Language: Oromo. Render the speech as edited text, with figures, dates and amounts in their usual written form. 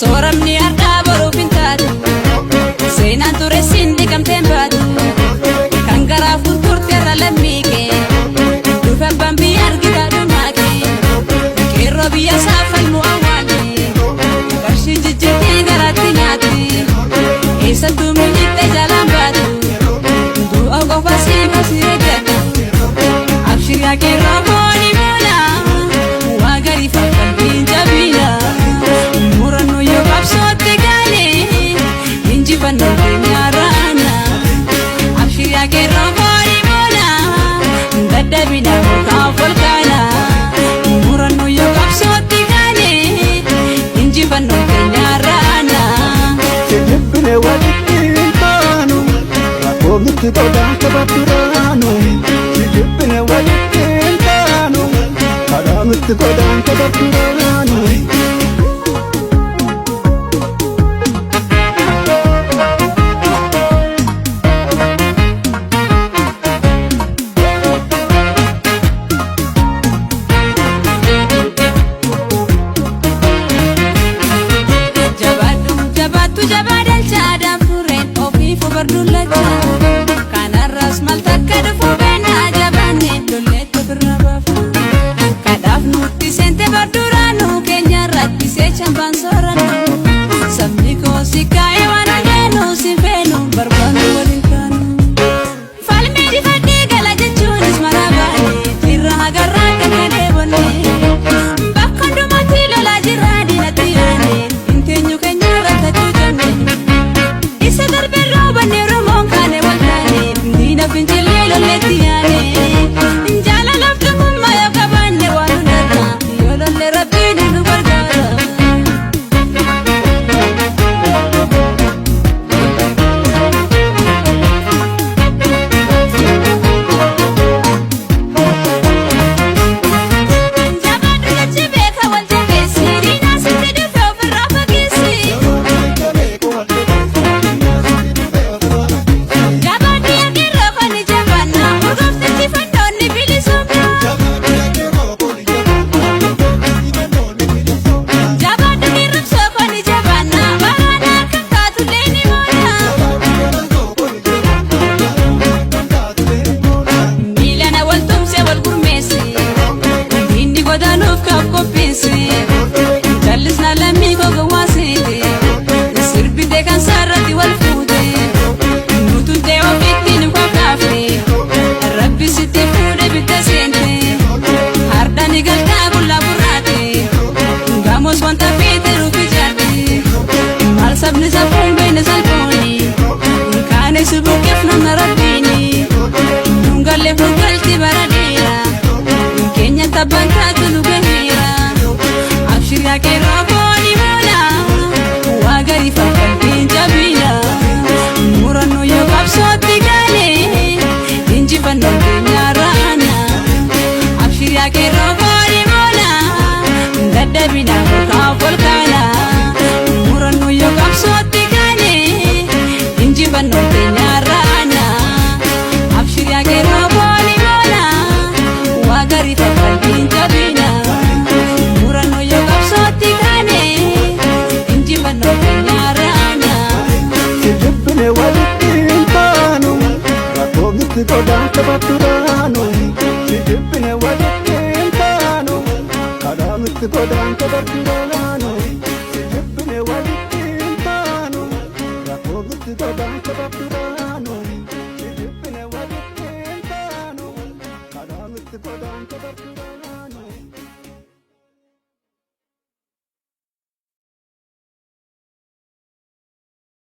Sooramni har'aa boruuf hin taatu. Seenaan ture siin dhiqamteen baatu. Kan garaaf gurgurte irra lammii kee. Dhufe abbaan biyya argita dhumaa kee. Qeerroo biyya saafalmu awwaalle. Qarshii jijjiirtee garaatti nyaatti. Eessattuu miidhagdee jalaan baatu. Du'a qofa siif asii eeggatu. Abshiriyaa qeerroo kooni moola. Waa gaarii faffaltiin jabina. Murannoo yoo qabsootti galee. Injifannoo keenya raana. Abshiriyaa qeerroo kooni moola. Dadhabina mukaan volkaana. Murannoo yoo qabsootti galee. Injifannoo keenya raana. Sijibbine walitti hin taanu, rakkoo nutti godaansa badduraanu. Sijibbine walitti hin taanu, karaa nutti godaansa badduraanu. Jabaadhu jabaattu jabaa dalchaa daanfureen ofiif obardullacha. Kanarraas maal takka dhufu beenaa jabaanne lolleetti ofirraa baafa. Kadhaaf nutti seente barduraanu keenyarratti seechan baan soorannu. Sabni koo si kaa'ee waan hundeenu si feenu barbaannu waliin kaanu. Falmee difadhee gala jechuunis maraa baane jirra hagarraa kan dheebonne. Bakka hundumaatti lolaa jirra diinatti yaane inteenyu keenya irratti hacuucamne. Isa darbee roobanne Oromoon kaane wal taane diina fincillee lolleetti yaane. Jaalalaaf tokkummaa yoo qabaanne waan hundarra yoo lolle rabbiin nu gargaara. Jabaadhu jechi beeka wal jabeessi diinaa sitti dhufe ofirraa fageessi. Jabaadhu yaaqirroo kan jabaanna urgooftichi fannoonni bilisummaa. Jabaadhu qeerramsoo kan jabaanna waraana kan taatullee ni moona. Miilana wal tumse wal gurmeesse diinni godaanuuf kaaf qopheesse. Jallisna lammii gowwaaseete sirbite kan sarratti wal fuute. Nutuntee ofitti nu kakaafte rabbi sitti fuudhe bitta seente. Harda ni galtaa qullaa burraate gamoos wanta feete ruuf ijaarte. Maal sabni safuun beekne salphooni kaane si buqqeef namna rabbiini. Nungalleef nu galti bara dheeraa keenya tabbaan taatu nu gaheera. Abshiriyaa qeerroo kooni moola waa gaarii faffaltiin jabina. Murannoo yoo qabsootti galee injifannoo keenya raana. Abshiriyaa qeerroo kooni moola dadhabina mukaan volkaana. Murannoo yoo qabsootti galee injifannoo keenya raana. Abshiriyaa qeerroo kooni moola waa gaarii faffaltiin jabina. Murannoo yoo qabsootti galee injifannoo keenya raana. Sijibbine walitti hin taanu, rakkoo nutti godaansa badduraanu. Sijibbine walitti hin taanu, karaa nutti godaansa badduraanu.